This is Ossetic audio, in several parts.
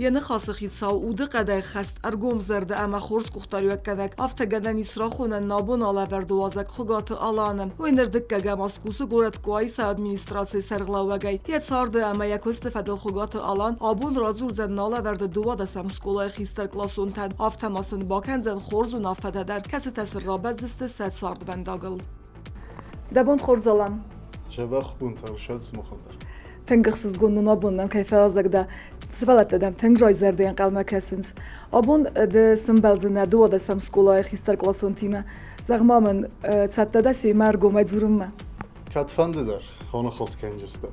Йӕ ныхасы хицау, удыхъӕдӕй хӕст, ӕргомзӕрдӕ ӕмӕ хорз къухдариуӕггӕнӕг, афтӕ гӕнӕн ис рахонӕн нӕ абон алӕвӕрды уазӕг Хуыгаты Аланы. Уый ныр дыккӕгӕм аз кусы горӕт Къуайсайы администрацийы сӕргълӕууӕгӕй. Йӕ царды ӕмӕ йӕ куысты фӕдыл Хуыгаты Алан абон радзурдзӕн налӕвӕрды дыууадӕсӕм скъолайы хистӕркъласонтӕн, афтӕ ма сын бакӕндзӕн хорз уынаффӕтӕ дӕр, кӕцытӕ сын рабӕздзысты сӕ цардвӕндагыл. Дӕ бон хорз, Алан! Дзӕбӕх бонтӕ ссӕдз мохӕдӕр. Тынг ӕхсызгон нын абон нӕм кӕй фӕазӕг дӕ. Сывӕллӕттӕ дӕм тынг райзӕрдӕ ӕнхъӕлмӕ кӕсынц. Абон ды сымбӕлдзынӕ дыууадӕсӕм скъолайы хистӕркъласонтимӕ. Зӕгъ-ма мын, цӕттӕ дӕ семӕ ӕргомӕй дзурынмӕ? Кӕдфӕнды дӕр хоныхос кӕнджыстӕ.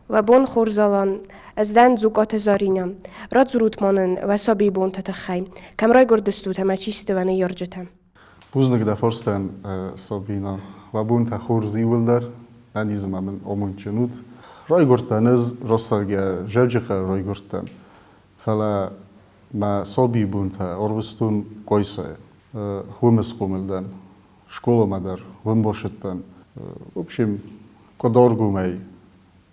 Уӕ бон хорз, Алан! Ӕз дӕн Дзукъаты Заринӕ. Радзурут ма нын уӕ сабийбонты тыххӕй. Кӕм райгуырдыстут ӕмӕ чи сты уӕ ныййарджытӕ? Бузныг дӕ фарстӕн, Сабина. Уӕ бонтӕ хорз иууылдӕр, ӕнизы ма мын амондджын ут. Райгуырдтӕн ӕз Россагӕ Зӕуджыхъӕуы райгуырдтӕн, фӕлӕ мӕ сабийы бонтӕ ӕрвыстон Къуайсайы. Уым схъомыл дӕн, скъоламӕ дӕр уым бацыдтӕн. В общем, къуыдаргомӕй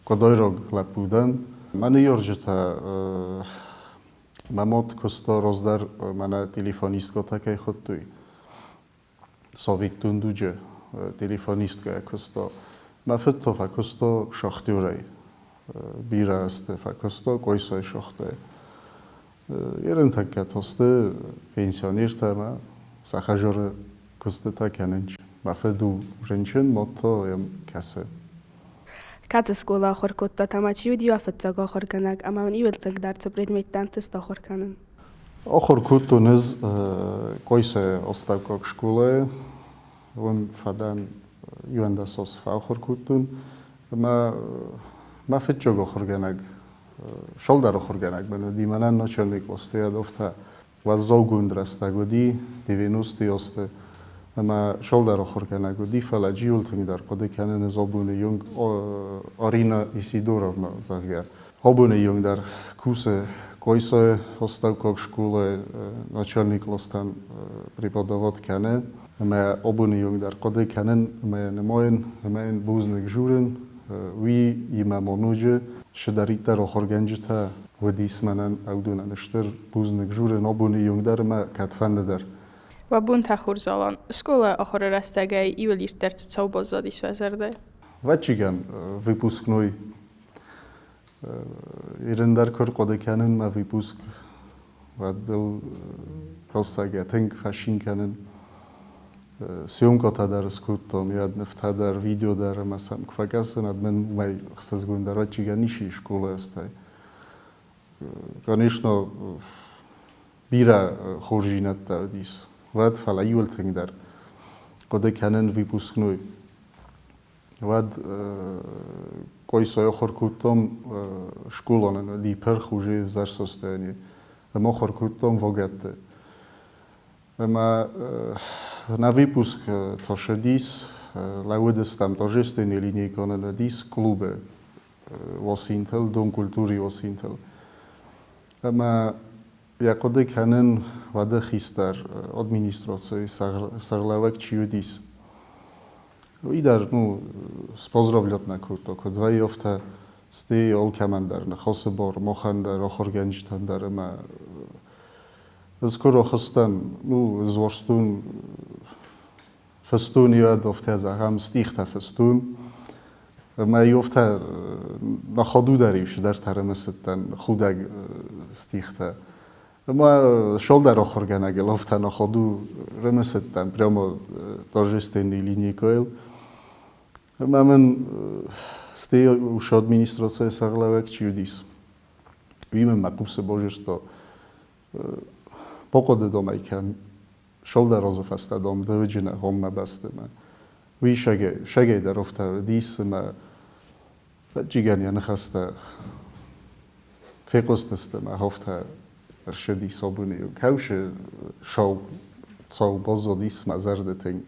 къуыдайраг лӕппу дӕн. Мӕ ныййарджытӕ Мӕ мад куыста раздӕр мӕнӕ телефонисткӕтӕ кӕй хуыдтой, Советон дуджы телефонисткӕйӕ куыста. Мӕ фыд та фӕкуыста шахтерӕй. Бирӕ азты фӕкуыста Къуайсайы шахтӕйы. Ерынтӕккӕ та сты пенсионертӕ ӕмӕ сӕ хӕдзары куыстытӕ кӕнынц. Мӕ фыд у рынчын, мад та йӕм кӕсы. Кӕцы скъола ахуыр кодтат ӕмӕ чи уыди уӕ фыццаг ахуыргӕнӕг ӕмӕ уын иуыл тынгдӕр цы предметтӕ ӕнтыст ахуыр кӕнын? Ахуыр кодтон ӕз Къуайсайы астӕуккаг скъолайы. Уым фӕдӕн иуӕндӕс азы фӕахуыр кодтон. Ӕмӕ мӕ фыццаг ахуыргӕнӕг, сӕлдар ахуыргӕнӕг мын уыди, мӕнӕн начальник къласты афтӕ Уӕззаугонд рӕстӕг уыди, девяносты азты, ӕмӕ сӕлдар ахуыргӕнӕг уыди, фӕлӕ джиуыл тынгдӕр хъуыды кӕнын ӕз абоны онг Арина Исидоровна, зӕгъгӕ. Абоны онг дӕр кусы Къуайсайы астӕуккаг скъолайы начальник къластӕн преподавать кӕны. Ӕмӕ абоны онг дӕр хъуыды кӕнын ӕмӕ йӕ нымайын ӕмӕ йын бузныг журын. Уый имӕ ма ноджы цыдӕриддӕр ахуыргӕнджытӕ уыдис мӕнӕн ӕвдунӕн стыр бузныг журын абоны онг дӕр ӕмӕ кӕдфӕнды дӕр. Уӕ бонтӕ хорз, Алан! Скъолайы ахуыры рӕстӕгӕй иуыл ирддӕр цы цау баззадис уӕ зӕрдӕйы? Ӕвӕццӕгӕн, выпускной Ирын дӕр куы рхъуыды кӕнын мӕ выпуск, уӕд ыл рӕстӕгӕй тынг фӕцин кӕнын. Съемкӕтӕ дӕр скодтон, йӕ нывтӕ дӕр, видео дӕр ӕмӕ сӕм куы фӕкӕсын, уӕд мын уымӕй ӕхсызгондӕр ӕвӕццӕгӕн ницы ис скъолайы азтӕй. Конечно, бирӕ хорздзинӕдтӕ уыдис уӕд, фӕлӕ иуыл тынгдӕр хъуыды кӕнын выпускной. Уӕд Къуайсайы ахуыр кодтам скъоланӕн уыди пырх уже ӕвзӕр состояние. Ӕмӕ ахуыр кодтам вагӕтты. Ӕмӕ нӕ выпуск тасыдис, лӕууыдыстӕм торжественный линейкӕ нын уыдис клубы Уасинтыл, Дом культуры Уасинтыл. Ӕмӕ йӕ хъуыды кӕнын уӕды хистӕр администрацийы сӕргълӕууӕг чи уыдис, уый дӕр ну, споздравлять нӕ кодта, куыд вӕййы, афтӕ стӕй алкӕмӕн дӕр ныхасы бар, махӕн дӕр, ахуыргӕнджытӕн дӕр ӕмӕ ӕз куы рахызтӕн, ну, ӕз уарзтон фыстон йӕ афтӕ зӕгъӕм, стихтӕ фыстон. Ӕмӕ афтӕ нӕхӕдӕг дӕр-иу цыдӕртӕ ӕрымысыдтӕн, худӕг стихтӕ. Ӕмӕ сӕлдар ахуыргӕнӕгыл афтӕ нӕхӕдӕг ӕрымысыдтӕн прямо торжественный линейкӕйыл. Ӕмӕ мын стӕй уыцы администрацийы сӕргълӕууӕг чи уыдис, уый мын мӕ хъусы базыдта, бахъуыды дам ӕй кӕн, Сӕлдар азы фӕстӕ, дам, Дӕуджыны гъоммӕ бӕстӕмӕ. Уый сӕгӕй дӕр афтӕ уыдис, ӕмӕ Джиган йӕ ныхӕстӕ фехъуыстысты ӕмӕ афтӕ ӕрсыди Собыны-иу. Кӕусы сау цау баззадис мӕ зӕрды тынг.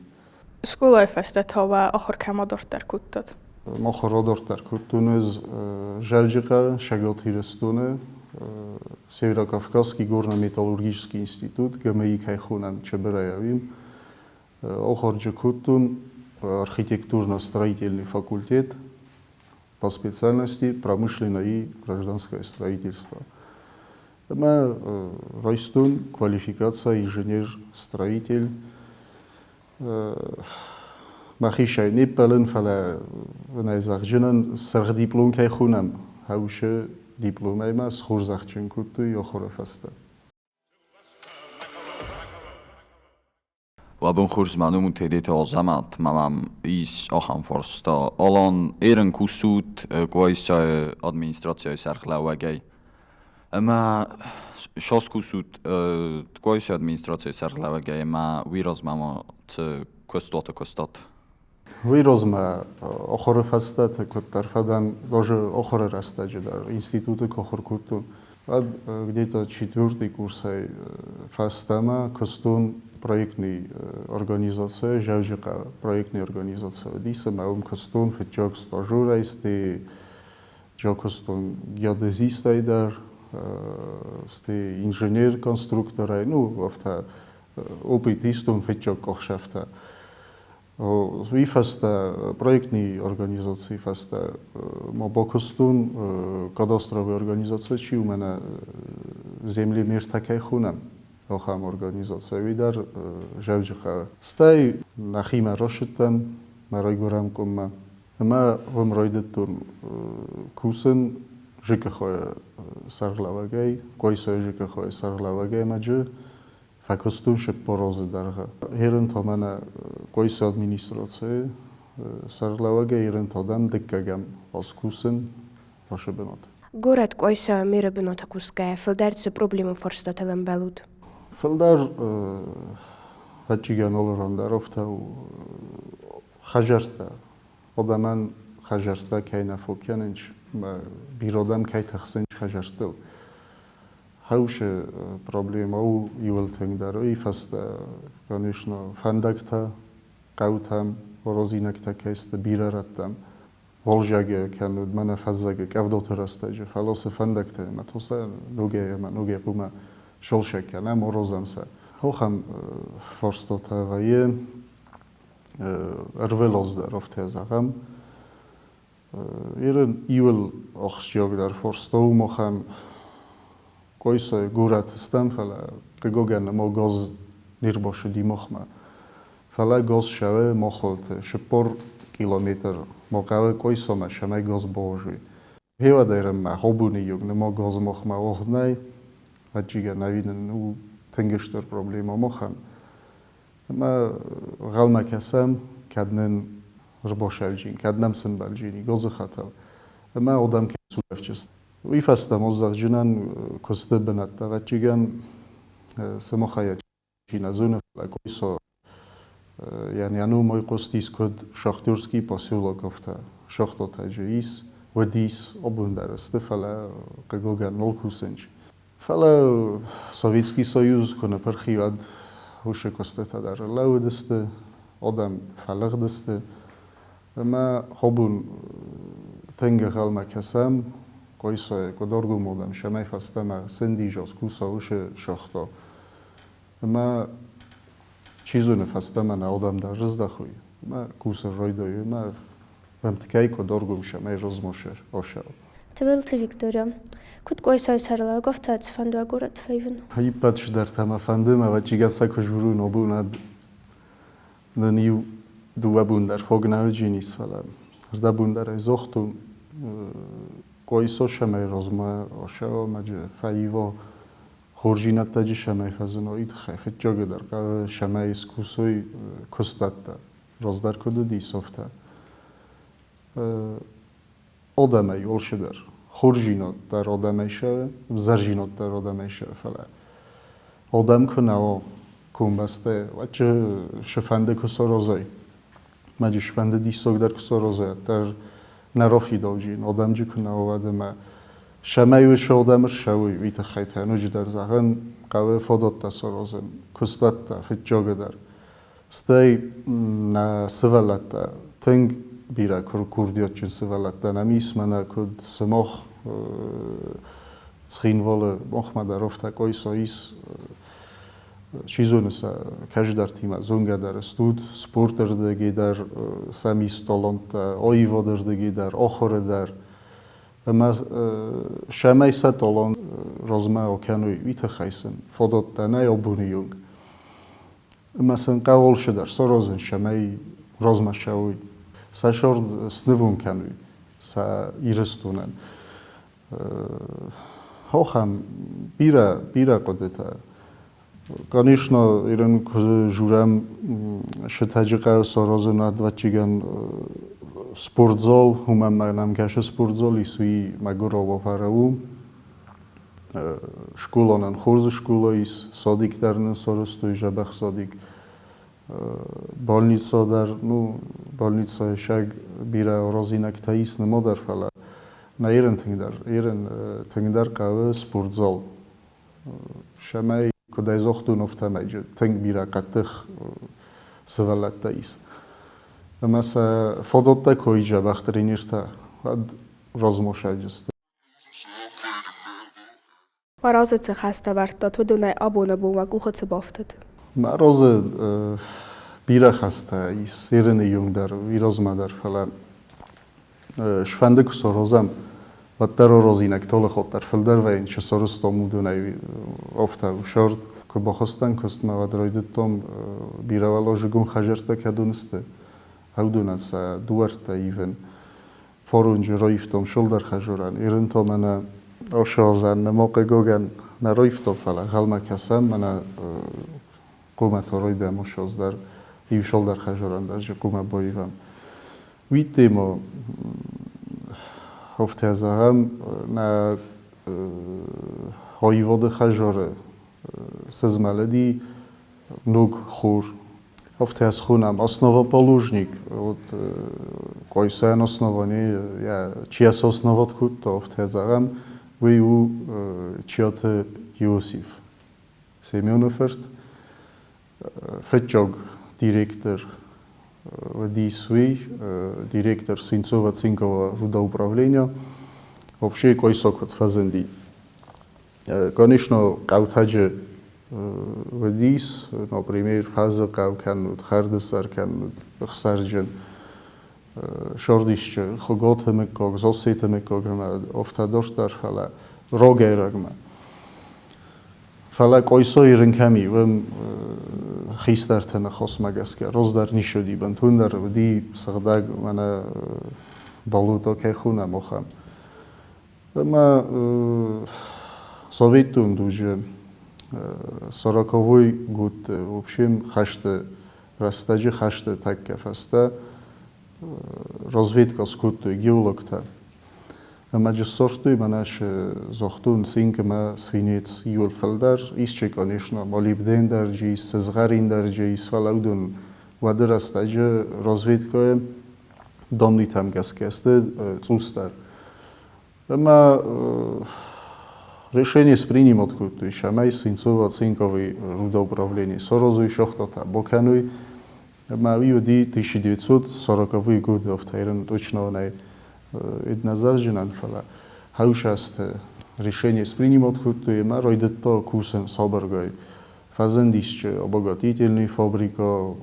Скъолайы фӕстӕ та уӕ ахуыр кӕм адарддӕр кодтат? Махуыр адарддӕр кодтон ӕз Зӕуджыхъӕуы, Цӕгат Ирыстоны, Северокавказский горно-металлургический институт, ГМИ кӕй хонӕм, Чыбырӕй ӕви. Ахуырджы кодтон архитектурно-строительный факультет по специальности промышленное и гражданское строительство. Ӕмӕ райстон квалификация инженер-строитель. Мӕхицӕй не ппӕлын, фӕлӕ ӕнӕ зӕгъджынӕн сырх диплом кӕй хонӕм, хӕусы дипломӕй мӕ схорзӕхджын кодтой ахуыры фӕстӕ. Уӕ бон хорз, мӕ ном у Тедеты Азӕмӕт, мӕ мӕм ис ахӕм фарста. Алан, ерын кусут Къуайсайы администрацийы сӕргълӕууӕгӕй. Ӕмӕ сас кусут Къуайсайы администрацийы сӕргълӕууӕгӕй ӕмӕ уый размӕ ма цы куыстуаты куыстат? Уый размӕ ахуыры фӕстӕ куыддӕр фӕдӕн, даже ахуыры рӕстӕджы дӕр институты куы ахуыр кодтон, уӕд где-то четвертый курсӕй фӕстӕмӕ куыстон проектный организацийӕ, Зӕуджыхъӕуы проектный организаци уыдис ӕмӕ уым куыстон фыццаг стажерӕй, стӕй куыстон геодезистӕй дӕр, стӕй инженер-конструкторӕй, ну, афтӕ опыт истон фыццаг къухсӕфтӕ. Уый фӕстӕ проектный организацийы фӕстӕ ма бакуыстон кадастровой организаци чи у мӕнӕ землемертӕ кӕй хонӕм, ахӕм организаци. Уый дӕр Зӕуджыхъӕуы. Стӕй нӕхимӕ рацыдтӕн мӕ райгуырӕн къуыммӕ ӕмӕ уым райдыдтон кусын ЖКХ-йы сӕргълӕууӕгӕй, Къуайсайы ЖКХ-йы сӕргълӕууӕгӕй ӕмӕ джы фӕкуыстон 40 азы дӕргъы. Ерын та мӕнӕ Къуайсы администрацийы сӕргълӕууӕгӕй ерын та дӕн дыккӕгӕм аз кусын ашы бынаты. Горӕт Къуайса мэры бынаты кусгӕйӕ фылдӕр цы проблемон фарстатыл ӕмбӕлут? Фылдӕр фӕччигӕн алыран дӕр афтӕ у хӕдзӕрттӕ. Адӕмӕн хӕдзӕрттӕ кӕй нӕ фог кӕнынц, бирӕ адӕм кӕй тыхсынц хӕдзӕрттыл. Хӕусы проблемӕ у иуыл тынгдӕр. Уый фӕстӕ, конечно, фӕндӕгтӕ хъӕутӕм, розинӕгтӕ кӕй сты бирӕ рӕттӕм. Волжӕгы кӕннод мӕнӕ фӕззӕгы къӕвдоты рӕстӕджы, фӕлӕ цы фӕндӕгтӕ ӕмӕ то сӕ ногӕй ӕмӕ ногӕй хъумӕ солсӕг кӕнӕм, орозӕм сӕ. Ахӕм фарстатӕ вӕййы ӕрвылаз дӕр, афтӕ зӕгъӕм. Ирын иуыл ахсджиагдӕр фарста у махӕн Къуайсайы горӕты стӕм, фӕлӕ хъыгагӕн ӕмӕ газ не рбацыди махмӕ. Фӕлӕ газ цӕуы махуылты 40 километр ма хъӕуы Къуайсамӕ, цӕмӕй газ бауазой. Гъеуӕдӕй абоны йог нырма газ махмӕ уагъд нӕй. Ӕвӕццӕгӕн, ӕви нын у тынг стыр проблемӕ махӕн. Ӕмӕ ӕнхъӕлмӕ кӕсӕм, кӕд нын ӕрбасӕвджин, кӕд нӕм сымбӕлджини газы хӕтӕл. Ӕмӕ адӕм кӕй сулӕфджысты. Уый фӕстӕ ма зӕгъджынӕн куысты бынӕттӕ, ӕвӕццӕгӕн, сымахӕй чи нӕ зоны, фӕлӕ Къуайса йӕ ном айхъуыстис куыд Шахтерский поселок, афтӕ. Шахтатӕ ис, уыдис, абон дӕр сты, фӕлӕ хъыгагӕн нал кусынц. Фӕлӕ Советский Союз куы ныппырх и, уӕд уыцы куыстытӕ дӕр ӕрлӕууыдысты, адӕм фӕлыгъдысты. Ӕмӕ абон тынг ӕнхъӕлмӕ кӕсӕм, Къуайсайы къуыдаргом адӕм цӕмӕй фӕстӕмӕ сындиза, скуса уыцы шахта. Ӕмӕ чи зоны, фӕстӕмӕ нӕ адӕм дӕр рыздӕхой ӕмӕ кусын райдайой ӕмӕ ӕмткӕй къуыдаргом цӕмӕй размӕ ацӕуа. Тыбылты Виктория. Куыд Къуайсайы сӕргълӕууӕг, афтӕ цыфӕнды уӕ горӕт фӕивын? Иппӕт цыдӕртӕ мӕ фӕнды, мӕ ӕвӕццӕгӕн сӕ куы журун, абон ӕд нын иу дыууӕ бон дӕр фог нӕ уыджинис, фӕлӕ ӕрдӕбон дӕр ӕй загътон, Къуайса цӕмӕй размӕ ацӕуа ӕмӕ фӕива хорздзинӕдтӕ цӕмӕй фӕзына, уый тыххӕй фыццагыдӕр хъӕуы, цӕмӕй скусой куыстӕттӕ, раздӕр куыд уыдис, афтӕ. Адӕмӕй алцыдӕр. Хорздзинад дӕр адӕмӕй цӕуы, ӕвзӕрдзинад дӕр адӕмӕй цӕуы, фӕлӕ адӕм куы нӕ уа комбӕстӕйы, уӕд цыфӕнды куы саразай, мӕ цыфӕнды диссаг дӕр куы саразай, уӕддӕр нӕ рафидауджын, адӕм джы куы нӕ уа, уӕд ӕмӕ цӕмӕй уыцы адӕм ссӕуой, уый тыххӕй та ноджыдӕр зӕгъын хъӕуы фадӕттӕ саразын, куыстуӕттӕ фыццагыдӕр. Стӕй нӕ сывӕллӕттӕ тынг бирӕ курдиатджын сывӕллӕттӕ нӕм ис, мӕнӕ куыд сымах Цхинвалы махмӕ дӕр афтӕ Къуайса ис. Чи зоны, сӕ кӕстӕртимӕ зонгӕ дӕр стут, спорты рдыгӕй дӕр сӕм ис таланттӕ, аивады рдыгӕй дӕр, ахуыры дӕр. Ӕмӕ цӕмӕй сӕ талант размӕ акӕной, уый тыххӕй сын фадӕттӕ нӕй абоны онг. Ӕмӕ сын хъӕуы алцыдӕр саразын, цӕмӕй размӕ цӕуой, сӕ цард снывон кӕной сӕ Ирыстонӕн. Ахӕм бирӕ, бирӕ хъуыдытӕ. Конечно, ирон куы журӕм Сытӕджы хъӕуы саразын ӕвӕццӕгӕн спортзал, уымӕн ма нӕм кӕсы спортзал ис, уый мӕгуырау уавӕры у. Скъоланӕн хорз скъола ис, садик дӕр нын сарӕзтой, дзӕбӕх садик. Больница дӕр, ну, больницӕйы сӕг бирӕ аразинӕгтӕ ис нымадӕр, фӕлӕ нӕ ерын тынгдӕр, ерын тынгдӕр хъӕуы спортзал. Цӕмӕй, куыд ӕй загътон, афтӕмӕй тынг бирӕ хъӕддых сывӕллӕттӕ ис. Ӕмӕ сӕ фадӕттӕ куы дзӕбӕх тренертӕ, уӕд размӕсӕджы сты. Уӕ разы цы хӕстӕ ӕвӕрдтат, уыдонӕй абоны бон уӕ къухы цы бафтыд? Мӕ разы бирӕ хӕстӕ ис Ирыны иунг дӕр, Ирозмӕ дӕр, фӕлӕ сфӕнды куы саразӕм, уӕддӕр аразинаг талыхот дӕр фылдӕр вӕййынц, цы сарӕзтам, уыдонӕй афтӕ у сӕрд. Куы бахызтӕн куыстмӕ, уӕд райдыдтам бирӕуӕлазыгон хӕдзӕрттӕ кӕдон сты, уыдонӕн сӕ дуӕрттӕ ивын. Форунджы раивтам сылдӕр хӕзурӕн, ирын та мӕнӕ ошозӕн, нӕ мохъегогӕн нӕ раивтам, фӕлӕ гъӕлмӕ кӕсӕм, мӕнӕ хъумӕ та райдӕм ошоз дӕр, иу сылдӕр хӕзурӕн дӕр же хъумӕ баивӕм. Уый тема афтӕ зӕгъӕм, нӕ аивады хӕзары сызмӕлыди ног хур. Афтӕ схонӕм основоположник. Вот Къойсайӕн основание, чья основать кодта, афтӕ зӕгъӕм, уый у Чиаты Иосиф Семены фырт, фыццаг директор уыдис уый, директор Свинцово-Цинкового рудоуправления. Вообще Къойса куыд фӕзынди. Конечно, хъӕутӕджы уыдис, например, Фӕзыхъӕу кӕннод, Хӕрдысӕр кӕннод, Ӕхсӕрджын, Шордисчы, Хуыготы мыггаг, Зосситы мыггаг ӕмӕ афтӕ дарддӕр, фӕлӕ рогӕй-рогмӕ. Фӕлӕ Къойсойы рын кӕм и, уым хистӕрты ныхасмӕ гӕсгӕ раздӕр ницы уыди, бынтондӕр уыди сыгъдӕг, мӕнӕ болото кӕй хонӕм, ахӕм. Ӕмӕ советон дуджы сороковой год, в общем, хӕсты рӕстӕджы хӕсты тӕккӕ фӕстӕ разведка скодтой геологтӕ. Ӕмӕ джы ссардтой мӕнӕ загътон цинк ӕмӕ свинец иуыл фылдӕр. Исчи, конечно, молибден дӕр джы ис, сызгъӕрин дӕр джы ис, фӕлӕ уыдон уӕды рӕстӕджы разведкӕйы домнитӕм гӕсгӕ сты цъусдӕр. Ӕмӕ решение спринимать кодтой, цӕмӕй Свинцово-Цинковый рудоуправление саразой шахтатӕ бакӕной. Ӕмӕ уый уыди 1940 годы афтӕ точно нӕ зӕгъдзынӕн, фӕлӕ хӕусӕсты решение спринимать кодтой ӕмӕ райдыдта кусын сабыргай. Фӕзындис обогатительный фабрика,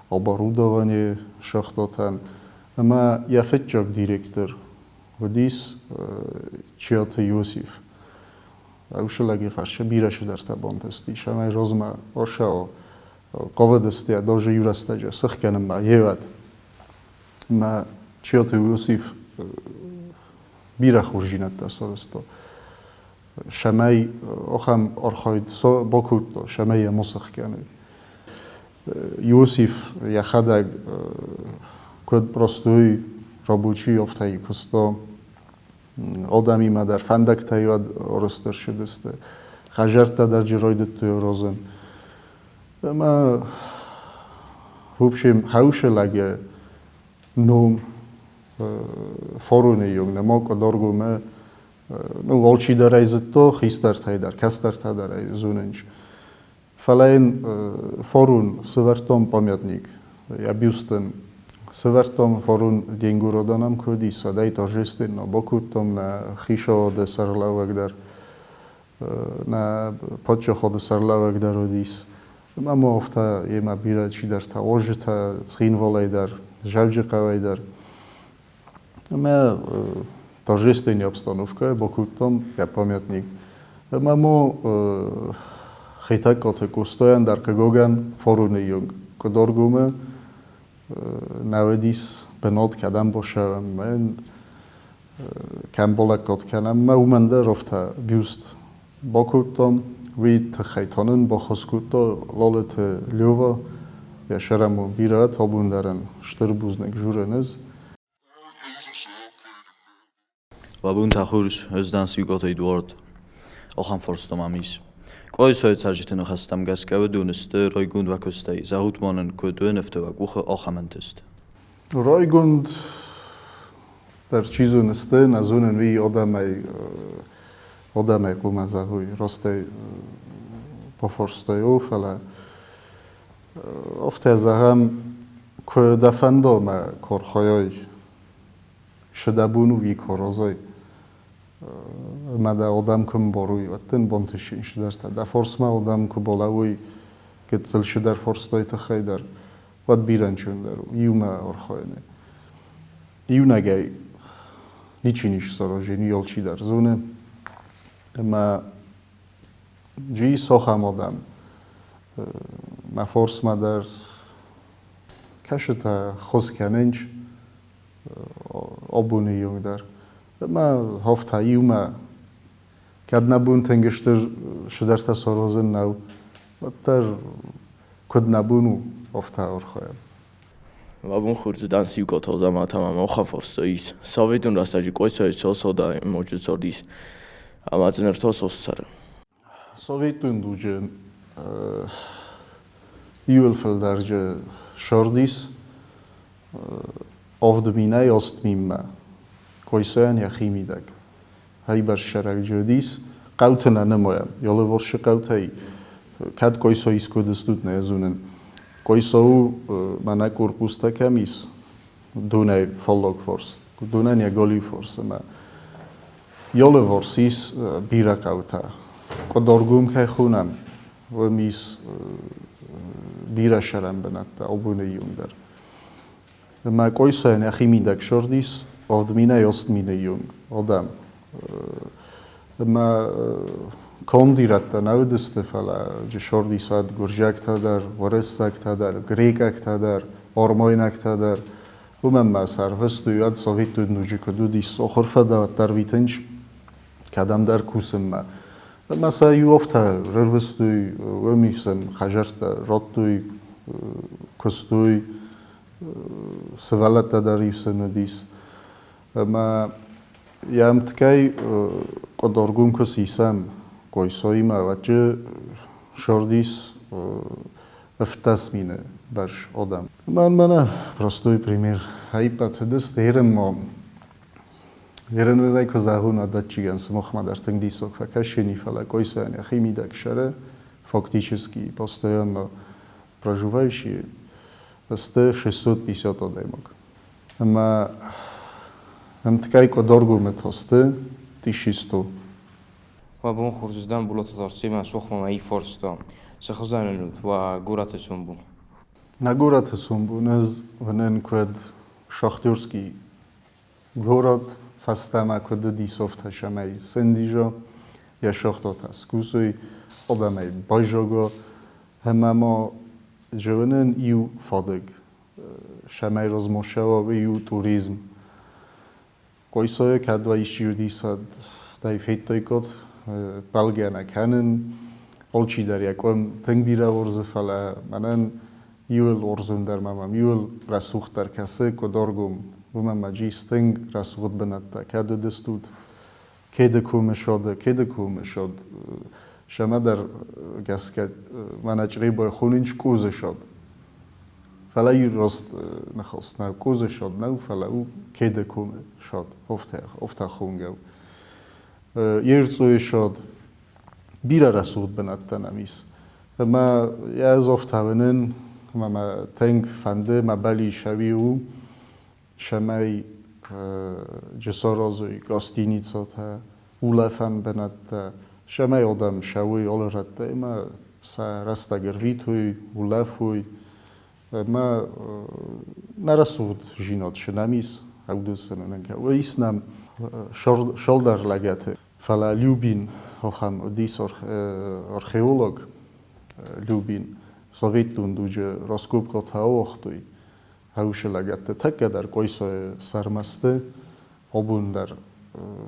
оборудование шахтатӕн. Ӕмӕ йӕ фыццаг директор уыдис Чиаты Иосиф. Уыцы лӕги фӕрсы бирӕ цыдӕртӕ бантыстис, ӕмӕ размӕ ошӕо хъавыдысты даже иу рӕстӕджы сыхгӕнынмӕ йеуӕд. Ӕмӕ Чиаты Иосиф бирӕ хорздзинӕдтӕ сарӕзта. Цӕмӕй ахӕм архайд бакодта, цӕмӕй йӕ ма сыхгӕной. Иосиф йӕхӕдӕг куыд простой рабочий, афтӕ куыста адӕмимӕ дӕр, фӕндӕгтӕ уӕд арӕзт ӕрцыдысты, хӕдзӕрттӕ дӕр джы райдыдтой аразын. Ӕмӕ, в общем, хӕусы лӕг ном фароны онг нӕма къуыдаргомы ну, алчидӕр ӕй зыдта, хистӕртӕй дӕр, кӕстӕртӕ дӕр ӕй зонынц. Фӕлӕ йын форун сывӕрдтон памятник, йӕ бюст ын сывӕрдтон форун денгуродон ӕм куы уыдис, уӕд ӕй торжественно бакодтон нӕ хицауады сӕргълӕууӕг дӕр, нӕ паддзахады сӕргълӕууӕг дӕр уыдис. Ӕмӕ ма афтӕ йемӕ бирӕ чидӕртӕ, уазджытӕ Цхинвалӕй дӕр, Дзӕуджыхъӕуӕй дӕр. Ӕмӕ торжественный обстановкӕйы бакодтам йӕ памятник. Ӕмӕ ма Хетӕгкаты Къостайӕн дӕр хъыгагӕн фароны онг Къуыдаргомы нӕ уыдис бынат, кӕдӕм бацӕуӕм. Кӕм балӕггад кӕнӕм, ӕмӕ уымӕн дӕр афтӕ бюст бакодтам. Уый тыххӕй та нын баххуыс кодта Лалыты Лева, йӕ сӕрӕмон бирӕ табун дӕр ын стыр бузныг журын ӕз. Уӕ бонтӕ хорз, ӕз дӕн Сиукъаты Эдуард. Ахӕм фарста мӕм ис. Къуайсайы цӕрджыты ныхӕстӕм гӕсгӕ уыдон сты райгонд уӕ куыстӕй. Зӕгъут ма нын, куыд уын ӕфты уӕ къухы ахӕм ӕнтыст? Райгонд дӕр чи зоны сты, нӕ зонын уый адӕмӕй хъуамӕ зӕгъой, растӕй бафарстай, о, фӕлӕ афтӕ зӕгъӕм, куы дӕ фӕнда мӕ куы архайай, шы дӕ бон у уый куы аразай, ӕмӕ дӕ адӕм куы мбарой, уӕд дын бантысин цыдӕртӕ. Дӕ фарсмӕ адӕм куы балӕууой гыццыл цыдӕр фарстай тыххӕй дӕр, уӕд бирӕ ӕнцондӕр у иумӕ архайынӕй. Иунӕгӕй ничи ницы саразин, уый алчидӕр зоны. Ӕмӕ джи сохӕм адӕм мӕ фарсмӕ дӕр кӕсытӕ хос кӕнынц абоны онг дӕр. Ӕмӕ афтӕ иумӕ, кӕд нӕ бон тынг стыр цыдӕртӕ саразын нӕу, уӕддӕр куыд нӕ бон у, афтӕ архайӕм. Мӕ бон хорз уыд Сиукъаты Азӕмӕт ӕмӕ мӕ ахӕм фарста ис. Советон рӕстӕджы Къуайсайы цас адӕймаджы цардис ӕмӕ дзы ныр та цас цӕры? Советон дуджы иуыл фылдӕрджы сырдис 7 минӕй 8 минмӕ. Къуайсайӕн йӕхи мидӕг. Хӕйбӕрц сӕрӕгджы уыдис. Хъӕуты нӕ нымайӕм. Йолыворсы хъӕутӕй кӕд Къуайса искуы уыдыстут, нӕ зонын. Къуайса у, мӕнӕ корпустӕ кӕм ис, донӕй фаллаг фарс. Донӕн йӕ галиу фарс ӕмӕ Йолыворс ис бирӕ хъӕутӕ. Къуыдаргом кӕй хонӕм, уым ис бирӕ сӕрӕн бынӕттӕ абоны онг дӕр. Ӕмӕ Къуайсайӕн йӕхи мидӕг сырдис 7 минӕй 8 мины онг адӕм. Ӕмӕ конд ирӕттӕ нӕ уыдысты, фӕлӕ сырдис уӕд гуырдзиӕгтӕ дӕр, уырыссӕгтӕ дӕр, грекъӕгтӕ дӕр, ормойнӕгтӕ дӕр. Уымӕн ма сӕ ӕрвыстой уӕд советон дуджы куыд уыдис, ахуыр фӕдӕуӕттӕ ӕрвитынч кӕдӕмдӕр кусынмӕ. Ӕмӕ сӕ иу афтӕ рырвыстой, уым сын хӕдзӕрттӕ радтой, куыстой, сывӕллӕттӕ дӕр-иу сын уыдис. Ӕмӕ йӕ ӕмткӕй къуыдаргом куы сисӕм Къуайсаимӕ, уӕд сырдис 17 мины бӕрц адӕм. Мӕн мӕнӕ простой пример. Ӕппӕт уыдысты ерынмӕ. Ерынӕй куы зӕгъон, ӕвӕццӕгӕн сымахмӕ дӕр тынг диссаг фӕкӕсини, фӕлӕ Къуайсайӕн йӕхи мидӕг сӕры фактически постоянно проживающие сты 650 адӕймаг. Ӕмӕ ӕмткӕй къуыдаргомы та сты 1100. Уӕ бон хорз уыздӕн Болаты Зарсемӕ сохмӕ мӕ фарста. Цы хуызӕн уыд уӕ горӕты сомбон? Нӕ горӕты сомбон ӕз уынын куыд шахтерский город фӕстӕмӕ куыд уыдис, афтӕ цӕмӕй сӕндиза, йӕ шахтатӕ скусой, адӕмӕй байзага ӕмӕ ма зӕгъынӕн иу фадыг, цӕмӕй размӕ цӕуа, уый у туризм. Къуайсайы кӕд уӕ исчи уыдис, уӕд ӕй федтаиккат, бӕлгӕ нӕ кӕнын. Алчидӕр йӕ къуым тынг бирӕ уарзы, фӕлӕ мӕнӕн иуыл уарзондӕр ма мӕм иуыл рӕсугъддӕр кӕсы Къуыдаргом. Уымӕн мӕ джис тынг рӕсугъд бынӕттӕ. Кӕд уыдыстут Кеды комы шоды, Кеды комы шод, сӕмӕдӕр гӕсгӕ мӕнӕ Чъребой хонынч Къозы шод. Фӕлӕ иу раст ныхас нӕу, Къозы шод нӕу, фӕлӕ у Кеды комы шод, афтӕ хонгӕ у. Ерцъойы шод, бирӕ рӕсугъд бынӕттӕ нӕм ис. Ӕмӕ йӕ ӕз афтӕ уынын, ӕмӕ мӕ тынг фӕнды, мӕ бӕллиц ӕви у, цӕмӕй саразой гостиницӕтӕ, улӕфӕн бынӕттӕ, цӕмӕй адӕм цӕуой алы рӕттӕй ӕмӕ сӕ рӕстӕг ӕрвитой, улӕфой. Ӕмӕ нӕ рӕсугъддзинад цы нӕм ис, ӕвдисын нын кӕуы. Ис нӕм цалдӕр лӕгӕты. Фӕлӕ Любин ахӕм уыдис археолог Любин, советон дуджы раскопкӕтӕ ауагътой хъӕусы лӕгӕтты тӕккӕ дӕр Къуайсайы сӕрмӕ сты. Абон дӕр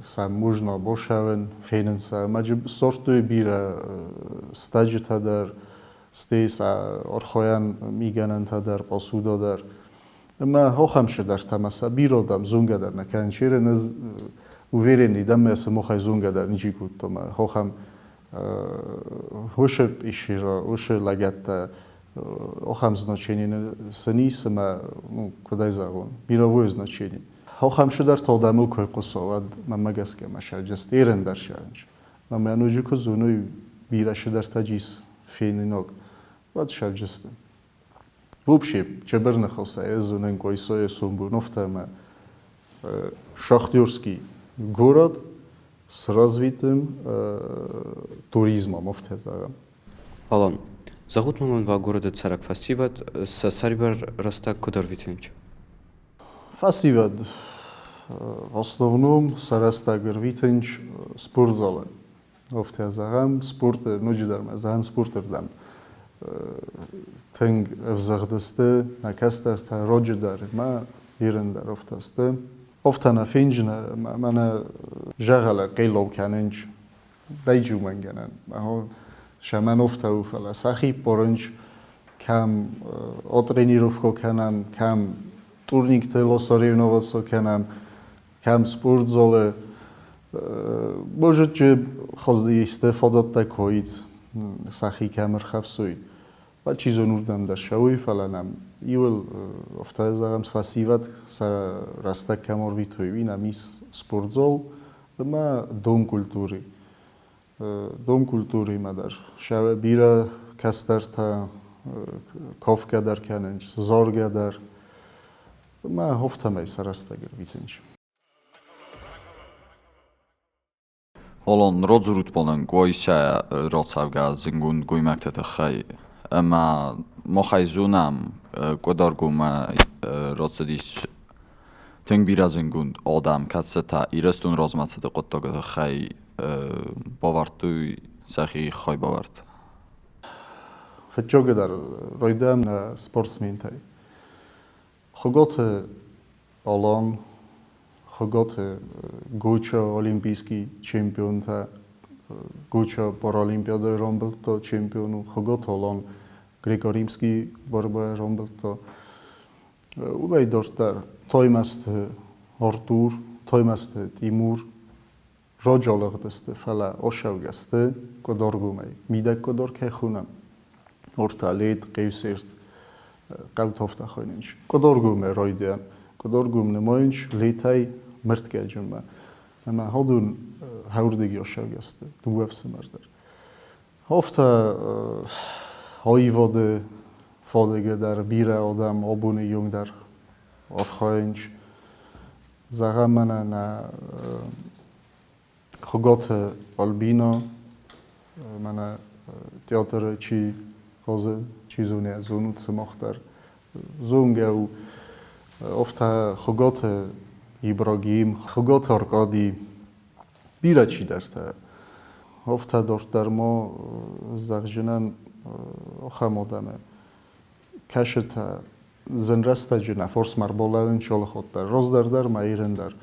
сӕм можно бацӕуын, фенын сӕ. Ӕмӕ ссардтой бирӕ стӕджытӕ дӕр, стӕй сӕ архайӕн мигӕнӕнтӕ дӕр, посуда дӕр. Ӕмӕ ахӕм цыдӕртӕ ӕмӕ сӕ бирӕ адӕм зонгӕ дӕр нӕ кӕнынц. Ерын ӕз уверенный дӕн, ӕмӕ сымахӕй зонгӕ дӕр ничи кодта. Ӕмӕ ахӕм уыцы пъисира, уыцы лӕгӕдтӕ ахӕм значение сын ис ӕмӕ, ну, куыд ӕй зӕгъон, мировое значение. Ахӕм цыдӕртӕ адӕмыл куы айхъуыса, уӕд мӕнмӕ гӕсгӕ мӕ сӕрджыст ерын дӕр сӕрынч. Ӕмӕ ноджы куы зоной, бирӕ цыдӕртӕ ис фенинаг, уӕд сӕрджысты. Вообще, чебер ныхасӕй ӕз зонын Къуайсайы сомбон ӕмӕ шахтерский город с развитым туризмом, афтӕ зӕгъӕм. Алан, зӕгъут ма мын уӕ горӕты цӕрӕг фӕсивӕд сӕ сӕрибар рӕстӕг куыд ӕрвитынц? Фӕсивӕд в основном сӕ рӕстӕг ӕрвитынц спортзалы. Афтӕ зӕгъӕм, спорты, ноджыдӕр ма зӕгъӕм спорты рдӕм тынг ӕвзыгъд сты нӕ кӕстӕртӕ роджы дӕр ӕмӕ ирын дӕр афтӕ сты. Афтӕ нӕ фенджыны мӕнӕ зӕгъӕлы хъеллау кӕнынц райджумӕнгӕнӕн. Сӕмӕн афтӕ у, фӕлӕ сӕхи ппарынц, кӕм отренировка кӕнӕм, кӕм турникты соревноваться кӕнӕм, кӕм спортзалы. Можете хозяйстве фадӕттӕ коид сӕхи кӕм ӕрхӕфсой. Чи зоны, уырдӕм дӕр ссӕуой, фӕлӕ нӕм иуыл афтӕ зӕгъӕм, фӕсивӕд сӕ рӕстӕг кӕм ӕрвитой, уый нӕм ис спортзал ӕмӕ дом культуры. Дом культурыимӕ дӕр сӕ бирӕ кӕстӕртӕ кафгӕ дӕр кӕнынц, заргӕ дӕр. Ӕмӕ афтӕмӕй сӕ рӕстӕг ӕрвитынц. Алан, радзурут ма нын Къуайсайӕ рацӕугӕ зындгонд гоймӕгты тыххӕй ӕмӕ махӕй зонӕм, Къуыдаргоммӕ рацыдис тынг бирӕ зындгонд адӕм, кӕцытӕ Ирыстоны размӕцыды хъуыддагы тыххӕй бавӕрдтой сӕхи хайбавӕрд. Фыццагдӕр райдайӕм нӕ спортсментӕй. Хуыгаты Алан, Хуыгаты Гоча олимпийский чемпионтӕ, Гоча паралимпиадӕйы рамбылдта чемпион у, Хуыгаты Алан греко-римский борьбайы рамбылдта. Уымӕй дарддӕр Таймӕзты Артур, Таймӕзты Тимур раджы алыгъдысты, фӕлӕ ацӕугӕ сты Къуыдаргомӕй. Мидӕг Къуыдар кӕй хонӕм, Орталет, Хъеусерт, хъӕутӕ хонынц. Къуыдаргомӕй райдиан. Къуыдаргом нымайынц Летӕй Мыртгӕджынмӕ. Ӕмӕ уыдон хӕрдыги ацӕугӕ сты, дыууӕ ӕфсымӕр дӕр. Афтӕ аивады фадыгы дӕр бирӕ адӕм абоны онг дӕр архайынц. Зӕгъӕм, мӕнӕ нӕ Хуыгаты Альбина, мӕнӕ театры чи хъазы, чи зоны, зонут сымах дӕр. Зонгӕ у афтӕ Хуыгаты Ибрагим, Хуыгаты Аркади, бирӕ чидӕртӕ. Афтӕ дарддӕр ма зӕгъдзынӕн ахӕм адӕмы. Кӕсытӕ зын рӕстӕджы нӕ форс-ма ӕрбалӕууын чолыхот дӕр, раздӕр дӕр ма ирын дӕр.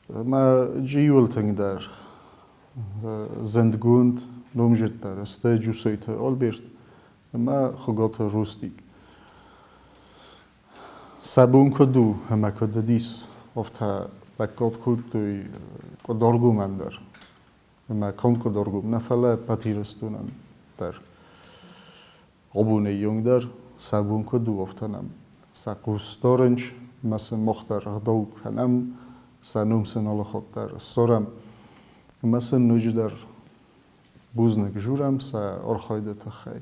Мӕ иуыл тынгдӕр зындгонд номзыддӕр сты Джусойты Альберт ӕмӕ Хуыгаты Рустик. Сӕ бон куыд у ӕмӕ куыд уыдис, афтӕ лӕггад кодтой Къуыдаргомӕн дӕр. Ӕмӕ канд Къуыдаргом нӕ, фӕлӕ ӕппӕт Ирыстонӕн дӕр. Абоны онг дӕр сӕ бон куыд у, афтӕ нӕм сӕ хъус дарынц ӕмӕ сын мах дӕр ӕгъдау кӕнӕм, сӕ ном сын алы хатт дӕр ссарӕм. Ӕмӕ сын ноджыдӕр Бузныг журӕм сӕ архайды тыххӕй.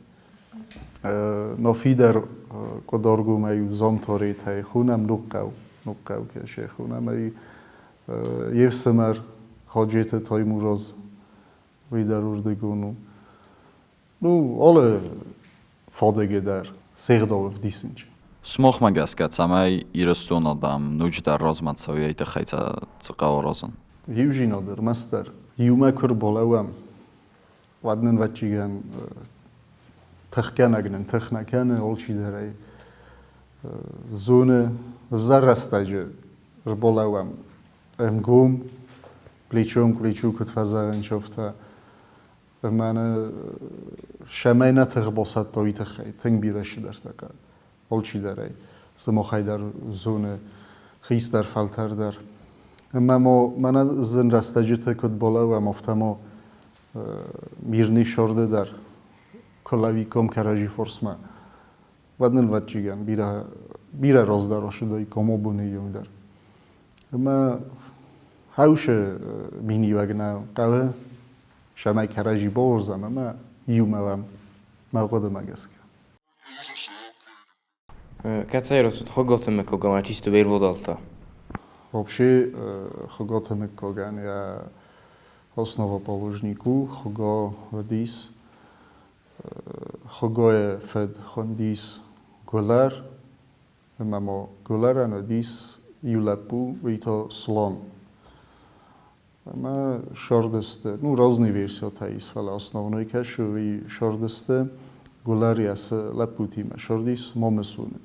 Но фидар Къуыдаргомӕй Замтаретӕй хонӕм Ногхъӕу, Ногхъӕу кӕсе хонӕм ӕй йе фсымӕр Хаджеты Таймураз, уый дӕр уырдыгон у. Ну, алы фадыгы дӕр се гъдау ӕвдисынч. Сымахмӕ гӕсгӕ, цӕмӕй Ирыстоны адӕм ноджыдӕр размӕ цӕуой, тыххӕй цы хъӕуы аразын? Иудзинад ӕрмӕстдӕр иумӕ куы рбалӕууӕм, уӕд нын ӕвӕццӕгӕн тыхгӕнӕг нын тых нӕ кӕны, алчидӕр ӕй зоны. Ӕвзӕр рӕстӕджы ӕрбалӕууӕм ӕнгом, плечом к плечу куыд фӕзӕгъынц, афтӕ. Ӕмӕ цӕмӕй нӕ тых басӕтта, уый тыххӕй тынг бирӕ цыдӕртӕ хъӕуы. Алчидӕр ӕй сымахӕй дӕр зоны, хистӕр фӕлтӕр дӕр. Ӕмӕ ма мӕнӕ зын рӕстӕджыты куыд балӕууӕм, афтӕ ма мирный сӕрды дӕр куы лӕууиккам кӕрӕдзи фарсмӕ, уӕд нын ӕвӕццӕгӕн бирӕ, бирӕ раздӕр ацыдаиккам абоны онг дӕр. Ӕмӕ хӕусы миниуӕг нӕ хъӕуы, цӕмӕй кӕрӕдзи бауарзӕм ӕмӕ иумӕ уӕм, мӕ хъуыдымӕ гӕсгӕ. Кӕцӕй рацыд Хуыгаты мыггаг ӕмӕ чи сты Берводалтӕ? Вообще Хуыгаты мыггагӕн йӕ основоположник у Хуыга уыдис. Хуыгайы фыд хуындис Гуылӕр, ӕмӕ ма Гуылӕрӕн уыдис иу лӕппу, уый та Слон. Ӕмӕ сӕрдысты, ну, разные версиятӕ ис, фӕлӕ основной кӕсы, уый сӕрдысты Гуылӕрийӕ цы лӕппутимӕ сӕрдис Мамысоны,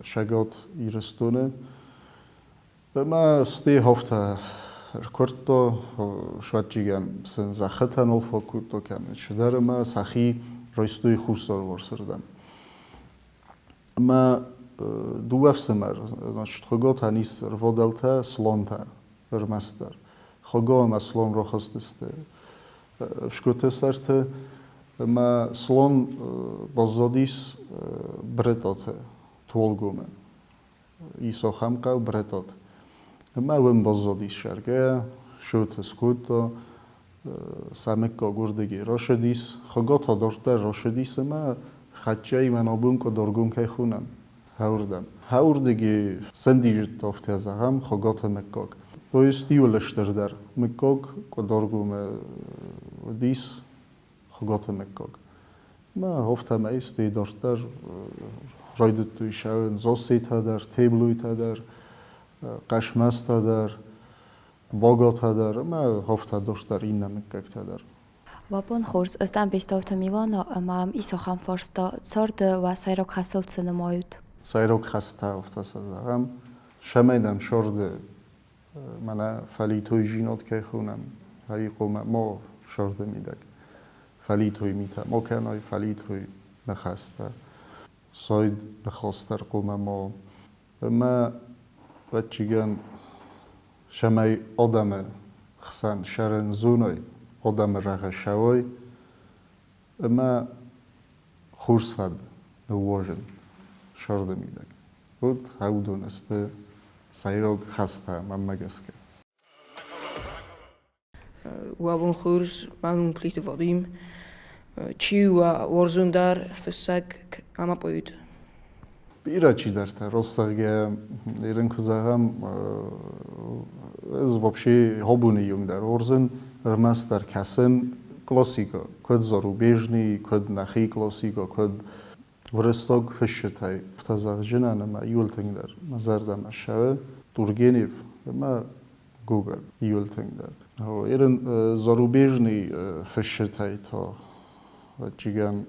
Цӕгат Ирыстоны. Ӕмӕ стӕй афтӕ ӕркуырдта, сӕвӕццӕгӕн сын зӕххытӕ нал фӕкодта кӕнӕ чидӕр ӕмӕ сӕхи райстой хуссарварсырдӕм. Ӕмӕ дыууӕ ӕфсымӕр, значит, Хуыготӕн ис рвадӕлтӕ, слонтӕ ӕрмӕстдӕр. Хуыго ӕмӕ слон рахызтысты ӕфсгуыты сӕрты, ӕмӕ слон баззадис Бретъоты Туалгомы. Ис ахӕм хъӕу Бретъот. Ӕмӕ уым баззадис сӕргӕйӕ, шоты скодта, сӕ мыггаг уырдыгӕй рацыдис. Хуыга та дарддӕр рацыдис ӕмӕ хӕццӕ мӕн абон Къуыдаргом кӕй хонӕм, хӕуырдӕм. Хӕуырдыгӕй сӕндидзыдта, афтӕ зӕгъӕм, Хуыгаты мыггаг. То есть иуыл стырдӕр мыггаг Къуыдаргомы уыдис Хуыгаты мыггаг. Мӕ афтӕмӕй стӕй дарддӕр райдыдтой цӕуын Зассетӕ дӕр, Теблойтӕ дӕр, Хъӕсмӕзтӕ дӕр, Багатӕ дӕр ӕмӕ афтӕ дарддӕр иннӕ мыггӕгтӕ дӕр. Уӕ бон хорз, ӕз дӕн Бестауты Милана ӕмӕ ам ис ахӕм фарста, царды уӕ сӕйраг хӕсыл цы нымайут? Сӕйраг хӕстӕ, афтӕ сӕ зӕгъӕм, цӕмӕй дӕм сӕрды мӕнӕ фӕлитойдзинад кӕй хонӕм, ӕви хъуамӕ ма сӕрды мидӕг фӕлитой митӕ ма кӕной, фӕлитой ныхӕстӕ, сайд ныхас дӕр хъуамӕ ма. Ӕмӕ, ӕвӕццӕгӕн, цӕмӕй адӕмы хсӕн сӕрӕн зоной, адӕмы рӕгъы ссӕуой ӕмӕ хорз фӕд ныууадзын сӕрды мидӕг. Вот уыдон сты сӕйраг хӕстӕ мӕнмӕ гӕсгӕ. Уӕ бон хорз, мӕ ном Плиты Вадим. Чи у уӕ уарзондӕр фыссӕг ӕмӕ поэт? Бирӕ чидӕртӕ, раст зӕгъгӕ, ерын куы зӕгъӕм, ӕз вообще абоны онг дӕр уарзын ӕрмӕстдӕр кӕсын классикӕ, куыд зарубежный, куыд нӕхи классикӕ, куыд уырыссаг фысджытӕй афтӕ зӕгъджынӕн ӕмӕ иуыл тынгдӕр мӕ зӕрдӕмӕ ссӕуы Тургенев ӕмӕ Гоголь иуыл тынгдӕр. Ерын зарубежный фысджытӕй та ӕвӕццӕгӕн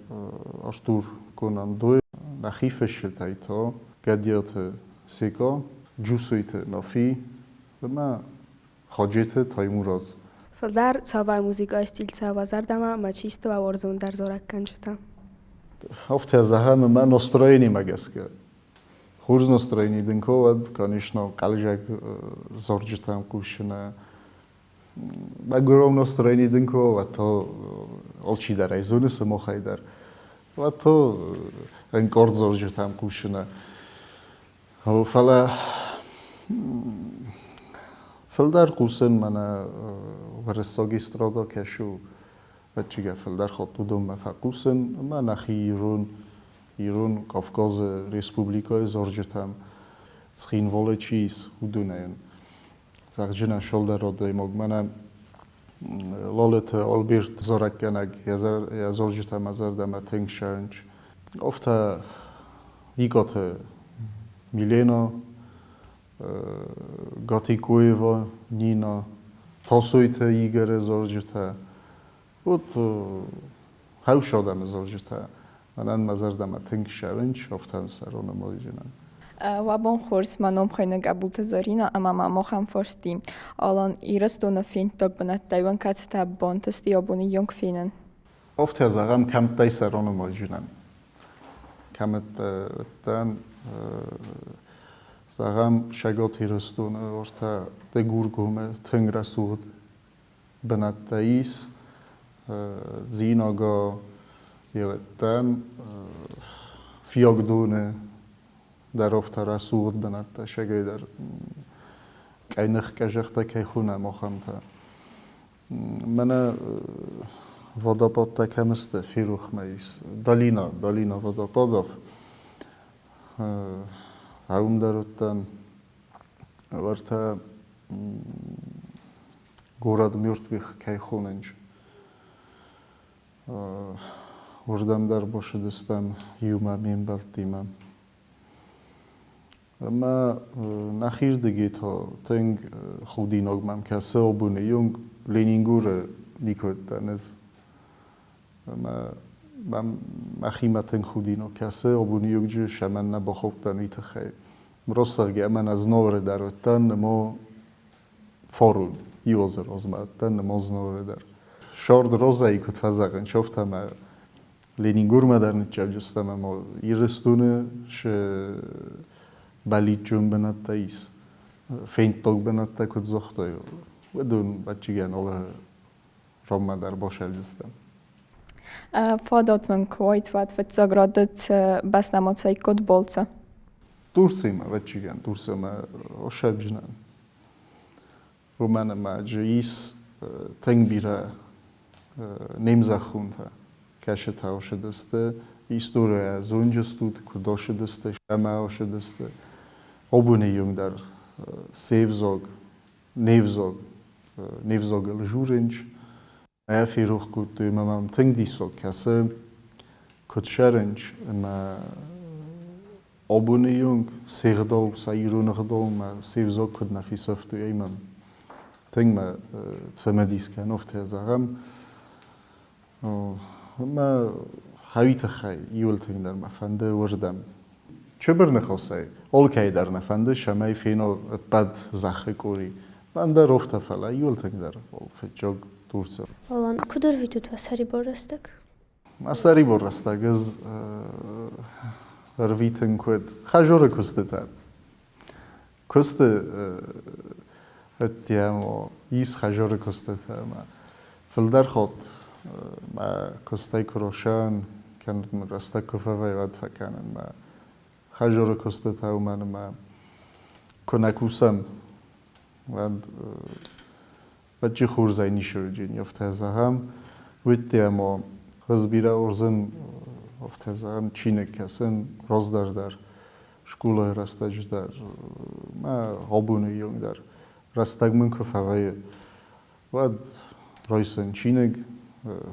Артур Конан Дойль, нӕхи фысджытӕй та Гӕдиаты Секъа, Джусойты Нафи ӕмӕ Хаджеты Таймураз. Фылдӕр цавӕр музыкӕйы стиль цӕуа зӕрдӕмӕ ӕмӕ чи сты уӕ уарзондӕр зарӕггӕнджытӕ? Афтӕ зӕгъӕм, ӕмӕ настроенимӕ гӕсгӕ. Хорз настроени дын куы уӕд, конечно, хъӕлдзӕг зарджытӕм хъусыны. Мӕгуырау настроени дын куы уӕд, то алчидӕр ӕй зоны сымахӕй дӕр. Уӕд то ӕнкъард зарджытӕм хъусыны. Фӕлӕ фылдӕр хъусын мӕнӕ уырыссаг эстрада кӕсы. Ӕвӕццӕгӕн, фылдӕр хатт уыдонмӕ фӕхъусын ӕмӕ нӕхи ирон Кавказы республикӕйы зарджытӕм, Цхинвалы чи ис, уыдонӕн. Зӕгъджынӕн сылдӕр адӕймаг мӕнӕ Лалыты Альберт зарӕггӕнӕг, йӕ зарджытӕ мӕ зӕрдӕмӕ тынг ссӕуынц. Афтӕ Икъаты Милена, Гатикоева Нина, Тасойты Игоры зарджытӕ. Вот хӕус адӕмы зарджытӕ мӕнӕн мӕ зӕрдӕмӕ тынг ссӕуынц, афтӕ сӕ ранымайдзынӕн. Уӕ бон хорз, мӕ ном хуыйны Гӕбулты Зӕринӕ ӕмӕ ма махӕн фарсти. Алан, Ирыстоны фенддаг бынӕттӕй уын кӕцытӕ бантысти абоны онг фенын? Афтӕ зӕгъӕм, кӕмттӕй сӕ ранымайдзынӕн. Кӕмттӕн, зӕгъӕм, Цӕгат Ирыстоны ортӕ Дыгургомы тынг рӕсугъд бынӕттӕ ис, Дзинага, еуӕттӕн Фиагдоны дӕр афтӕ рӕсугъд бынӕттӕ, сӕгӕй дӕр къӕйных къӕзӕхтӕ кӕй хонӕм, ахӕмтӕ. Мӕнӕ водопадтӕ кӕм сты, ферох мӕ ис. Долина, долина водопадов. Уым дӕр уыдтӕн. Уӕртӕ город мертвых кӕй хонынц, уырдӕм дӕр бацыдыстӕм иумӕ ме мбӕлттимӕ. Ӕмӕ нӕхирдыгӕй та тынг худинаг мӕм кӕсы абоны онг Ленингоры никуы уыдтӕн ӕз. Ӕмӕ мӕм мӕхимӕ тынг худинаг кӕсы абоны онджы сӕмӕн нӕ бахаудтӕн уый тыххӕй. Мроссӕгӕй ӕмӕ ӕз Знауыры дӕр уыдтӕн, ӕмӕ фарон иу азы размӕ уыдтӕн, ӕмӕ Знауыры дӕр. Сӕрд розӕйы куыд фӕзӕгъынц, афтӕ мӕ Ленингормӕ дӕр ныццӕвджыстӕм ӕмӕ Ирыстоны цы бӕллиццон бынӕттӕ ис, фенддаг бынӕттӕ куыд загътай, уыдон ӕвӕццӕгӕн алы ранмӕ дӕр басӕвджыстӕм. Фадат мын куы уайд, уӕд фыццаг рады бӕстӕмӕ балцы. Турцимӕ, ӕвӕццӕгӕн, Турцимӕ осӕвджынӕн. Уымӕн ӕмӕ дзы ис тынг бирӕ не мзӕххонтӕ, кӕцытӕ ӕрцыдысты историйӕ зонджыстут, куыд ӕрцыдысты ӕмӕ ӕрцыдысты. Абоны онг дӕр се взаг, не взаг, не взагыл журынц. Ӕ ферох кодтой ӕмӕ мӕм тынг диссаг кӕсы, куыд сӕрынч ӕмӕ абоны онг се гъдау, сӕ ирон ӕгъдаумӕ се взаг куыд нӕ фесӕфтой, ай мӕм тынг мӕ цымыдис кӕны, афтӕ зӕгъӕм. Ӕмӕ хауи тыххӕй иуыл тынгдӕр мӕ фӕнды уырдӕм. Чыбыр ныхасӕй алкӕй дӕр нӕ фӕнды, цӕмӕй фено ӕппӕт зӕххы къори. Ӕндӕр афтӕ, фӕлӕ иуыл тынгдӕр фыццаг Турция. Алан, куыд ӕрвитут уӕ сӕрибар рӕстӕг? Мӕ сӕрибар рӕстӕг ӕз ӕрвитын куыд хӕзоры куыстытӕ. Куысты ӕддӕмо ис хӕзоры куыстытӕ ӕмӕ фылдӕр хатт мӕ куыстӕй куы росӕн, кӕнӕ рӕстӕг куы фӕвӕййы, уӕд фӕкӕнын мӕ хӕзоры куыстытӕ, уымӕн ӕмӕ куы нӕ кусӕм, уӕд бӕтчы хорзӕй ницы уыди, афтӕ зӕгъӕм. Уыдте ӕмӕ ӕз бирӕ уарзын, афтӕ зӕгъӕм, чиныг кӕсын, раздӕр дӕр, скъолайы рӕстӕджы дӕр, мӕ абоны онг дӕр. Рӕстӕг мын куы фӕвӕййы, уӕд райсын чиныг,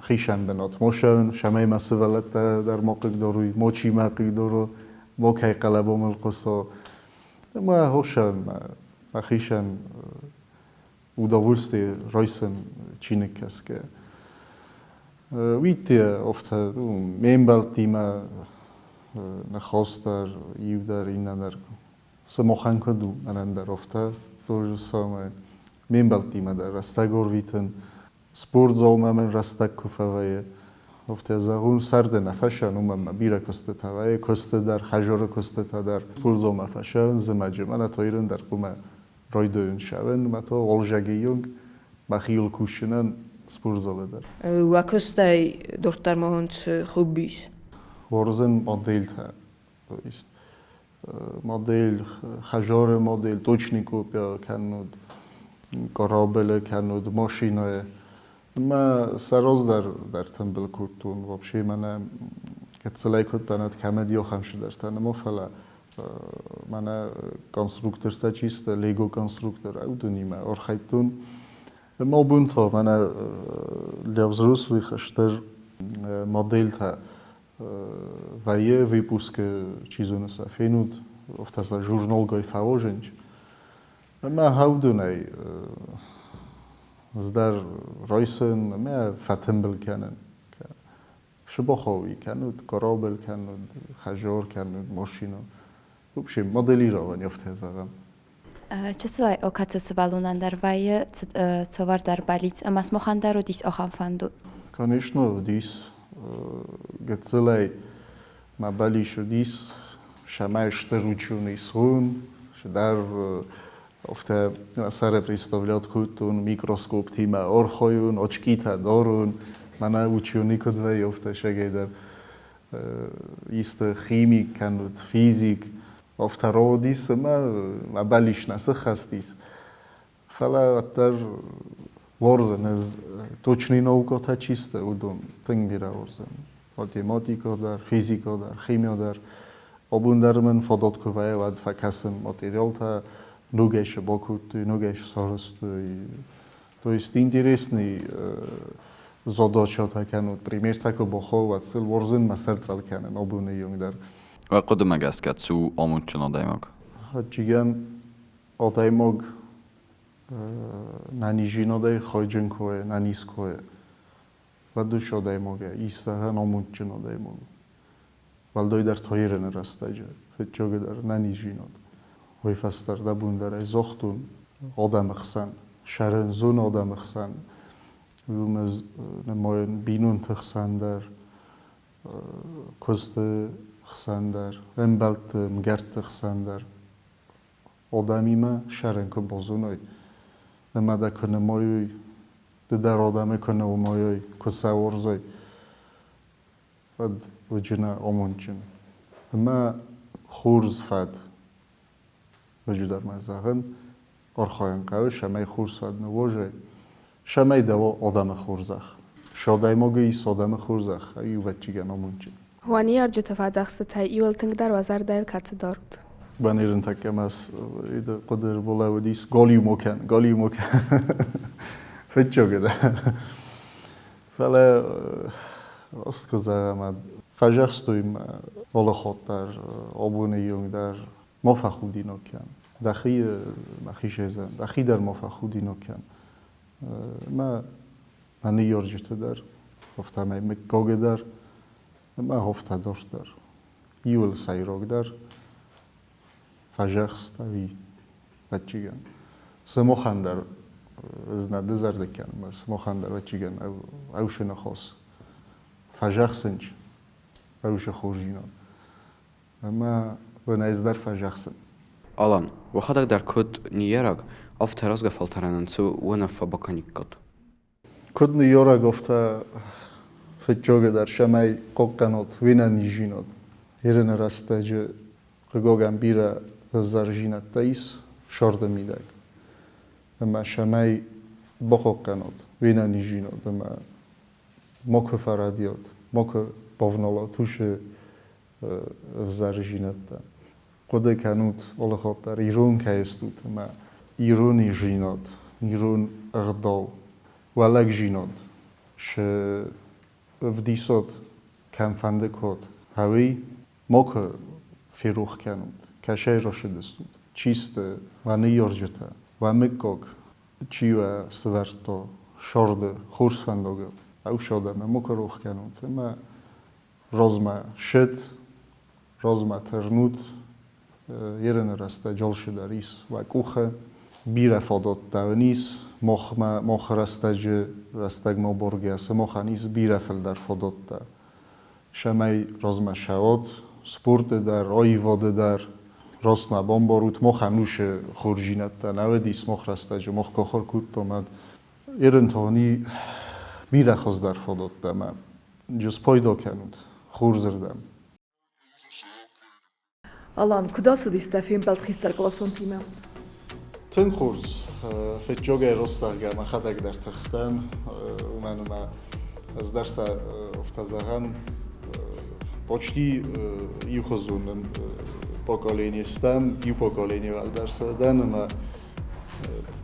хицӕн бынат ма ссарын, цӕмӕй мӕ сывӕллӕттӕ дӕр ма хъыгдарой, мачи мӕ хъыгдара, макӕй хъӕлӕба мыл хъуыса. Ӕмӕ хоссӕн мӕхицӕн удовольствие райсын чиныг кӕсгӕ. Уыйты афтӕ ме мбӕлттимӕ ныхас дӕр, иу дӕр, иннӕ дӕр. Сымахӕн куыд у, мӕнӕн дӕр афтӕ то же самое. Ме мбӕлттимӕ дӕр рӕстӕг ӕрвитын. Спортзалмӕ мын рӕстӕг куы фӕвӕййы, афтӕ зӕгъун, сӕрды нӕ фӕсӕн, уымӕн мӕ бирӕ куыстытӕ вӕййы, куысты дӕр, хӕдзары куыстытӕ дӕр. Спортзалмӕ фӕсӕн, зымӕджы мӕнӕ то ирын дӕр хъуамӕ райдайын сӕвын, мӕ то уалзӕги онг мӕхиуыл кусынӕн спортзалы дӕр. Уӕ куыстӕй дарддӕр ма уын цы хобби ис? Уарзын модельтӕ. То есть модель, хӕдзары модель, точный копия кӕннод, кораблы кӕннод, машинӕйы. Ӕмӕ сӕ раздӕр дӕр тымбыл кодтон. Вообще мӕнӕ гыццылӕй куыдтӕн ӕд кӕмӕд ахӕм цыдӕртӕ нӕма, фӕлӕ мӕнӕ конструктортӕ чи сты, лего конструктор, уыдонимӕ архайдтон. Ӕмӕ абон та мӕнӕ для взрослых стыр модельтӕ вӕййы выпускы, чи зоны сӕ фенут, афтӕ сӕ журналгай фӕуазынч. Ӕмӕ хӕудонӕй ӕз дӕр райсын ӕмӕ фӕтымбыл кӕнын. Сыбахауи кӕнут, корабль кӕнут, хӕдзар кӕнут, машинӕ. В общем, моделирование, афтӕ зӕгъӕм. Чысылӕй кӕцы сывӕллонӕн дӕр вӕййы цавӕрдӕр бӕллиц ӕмӕ сымахӕн дӕр уыдис ахӕм фӕндон? Конечно, уыдис. Гыццылӕй мӕ бӕллиц уыдис, цӕмӕй стыр ученый суон, цыдӕр афтӕ сӕры представлять кодтон, микроскоптимӕ архайон, очкитӕ дарон, мӕнӕ ученый куыд вӕййы, афтӕ сӕгӕй дӕр исты химик кӕнут, физик, афтӕ рауадис ӕмӕ мӕ бӕллиц нӕ сыххӕст ис. Фӕлӕ уӕддӕр уарзын ӕз точный наукӕтӕ чи сты, уыдон тынг бирӕ уарзын. Математикӕ дӕр, физикӕ дӕр, химия дӕр. Абон дӕр мын фадат куы вӕййы, уӕд фӕкӕсын материалтӕ, ногӕй сӕ бакодтой, ногӕй сӕ сарӕзтой. То есть интересный задачатӕ кӕнут, примертӕ куы бахауы, уӕд сыл уарзын мӕ сӕр цъӕл кӕнын абоны онг дӕр. Уӕ хъуыдымӕ гӕсгӕ цы у амондджын адӕймаг? Ӕвӕццӕгӕн, адӕймаг нӕниздзинадӕй хайджын куы уа, нӕниз куы уа, уӕд уыцы адӕймагӕй ис зӕгъӕн амондджын адӕймаг. Уӕлдайдӕр та ерыны рӕстӕджы, фыццагдӕр нӕниздзинад. Уый фӕстӕ дӕ бон дӕр ӕй загътон адӕмы хсӕн, сӕрӕнзон адӕмы хсӕн, уым ӕз нымайын бинонты хсӕн дӕр, куысты хсӕн дӕр, ӕмбӕлтты, мгӕртты хсӕн дӕр. Адӕмимӕ сӕрӕн куы базоной ӕмӕ дӕ куы нымайой, ды дӕр адӕмы куы нымайой, куы сӕ уарзай, уӕд уыджынӕ амондджын. Ӕмӕ хорз фӕд, ноджыдӕр ма зӕгъын, архайын хъӕуы, цӕмӕй хорз фӕд ныууадзай, цӕмӕй дӕ уа адӕмы хорзӕх. Цы адӕймагы ис адӕмы хорзӕх, ӕвӕццӕгӕн амондджын. Уӕ ныййарджыты фӕдзӕхстытӕй иуыл тынгдӕр уӕ зӕрдӕйыл кӕцы дарут? Банерынтӕккӕ ма хъуыды ӕрбалӕууыдис галиу ма кӕн, галиу ма кӕн. Фыццаг Фӕлӕ раст куы зӕгъӕм, фӕзӕгъстой мӕ алы хатт дӕр, абоны онг дӕр ма фӕхудинаг кӕн. Дӕхи мӕхи зӕгъдзӕн, дӕхи дӕр ма фӕхудинаг кӕн. Мӕ мӕ ныййарджыты дӕр, афтӕмӕй мыггагы дӕр ӕмӕ афтӕ дарддӕр. Иуыл сӕйрагдӕр фӕзӕхст ӕви ӕвӕццӕгӕн. Сымахӕн дӕр ӕз нӕ дызӕрдыг кӕнын, сымахӕн дӕр ӕвӕццӕгӕн ӕвсы ныхас фӕзӕхсынч, ӕвсы хорздзинад. Ӕмӕ уын ӕз дӕр фӕзӕхсын. Алан, уӕхӕдӕг дӕр куыд ныййарӕг, афтӕ рӕзгӕ фӕлтӕрӕнӕн цы уынаффӕ бакӕниккат? Куыд ныййарӕг, афтӕ фыццагыдӕр цӕмӕй хъахъхъӕнат уе нӕниздзинад. Ерыны рӕстӕджы, хъыгагӕн, бирӕ ӕвзӕрдзинӕдтӕ ис сӕрды мидӕг. Ӕмӕ цӕмӕй бахъахъхъӕнат уе нӕниздзинад ӕмӕ макуы фӕрӕдийат, макуы бавналат уыцы ӕвзӕрдзинӕдтӕ. Хъуыды кӕнут алыхатт дӕр, ирон кӕй стут ӕмӕ ирон изинад, ирон ӕгъдау, уӕлӕгдзинад цы ӕвдисат кӕмфӕнды куы уат, ӕви макуы ферох кӕнут, кӕцӕй рацыдыстут, чи сты уӕ ныййарджытӕ, уӕ мыггаг, чи уӕ сывӕрдта сӕрды хорз фӕндагыл, ӕфсад ӕмӕ макуы рох кӕнут ӕмӕ размӕ ссыд, размӕ тырнут, ерыны рӕстӕджы алцыдӕр ис уӕ къухы. Бирӕ фадӕттӕ уын ис, махмӕ, мах рӕстӕджы рӕстӕгмӕ боргӕ сымахӕн ис бирӕ фылдӕр фадӕттӕ. Цӕмӕй размӕ цӕуат спорты дӕр, аивады дӕр, рӕстмӕ бамбарут, махӕн уыцы хорздзинӕдтӕ нӕ уыдис мах рӕстӕджы, мах куы ахуыр кодтам, уӕд Ерынтони бирӕ хуыздӕр фадӕттӕ ӕмӕ спайда кӕнут хорзырдӕм. Алан, куыд ацыдис дӕ фембӕлд хистӕркъласонтимӕ? Тынг хорз. Фыццагӕй ростзӕгъгӕ мӕхӕдӕг дӕр тыхстӕн, уымӕн ӕмӕ ӕз дӕр сӕ, афтӕ зӕгъӕн, почти иухуызон поколение стӕм, иу поколение уӕлдӕр сӕ дӕн ӕмӕ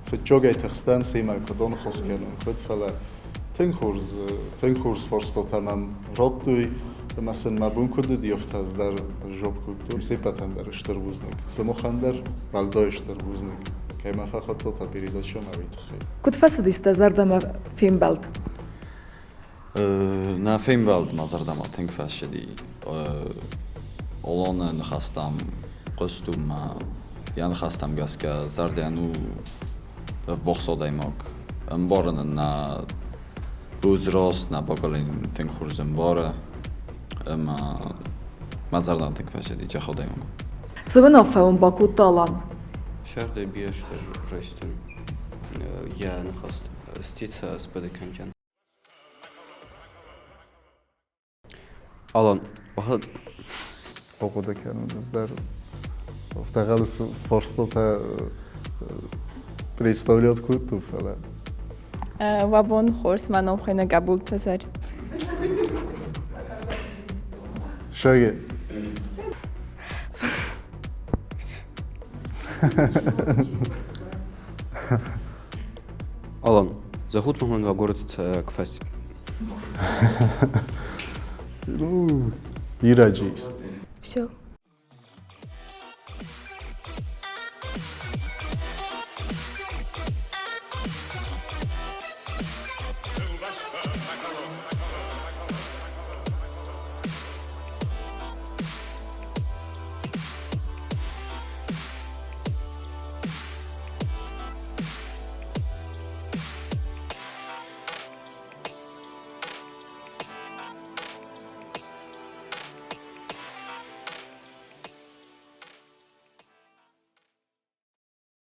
фыццагӕй тыхстӕн, семӕ куыд ӕнхос кӕнон, куыд, фӕлӕ тынг хорз, тынг хорз фарстатӕ мӕм радтой ӕмӕ сын мӕ бон куыд уыди, афтӕ ӕз дӕр жоп кодтон. Се ппӕтӕн дӕр стыр бузныг. Сымахӕн дӕр уӕлдай стыр бузныг, кӕй мӕ фӕхуыдтат а передачӕмӕ, уый тыххӕй. Куыд фӕцыдис дӕ зӕрдӕмӕ фембӕлд? Нӕ фембӕлд мӕ зӕрдӕмӕ тынг фӕцыди. Олоны ныхӕстӕм хъуыст у мӕ йӕ ныхӕстӕм гӕсгӕ зӕрдӕйӕн у ӕввахс адӕймаг. Ӕмбарын ын нӕ узрост, нӕ поколени тынг хорз ӕмбары ӕмӕ мӕ зӕрдӕмӕ тынг фӕцыди чах адӕймаг. Цы уынаффӕ уын бакодта Алан? Сӕрдӕй бирӕ стыр райстон йӕ ныхӕстӕ. Стица спады кӕнджан. Алан, вахад Бахъуыды кӕнын ӕз дӕр. Дӕгъӕлы фарстатӕ представлять кодтон, фӕлӕ. Уӕ бон хорз, мӕ ном хуыйны Гӕбулты Зарь. Шаги. Алан, зӕгъут ма мын уӕ горӕты цӕрӕг фӕци. Ну, бирӕ ис. Все.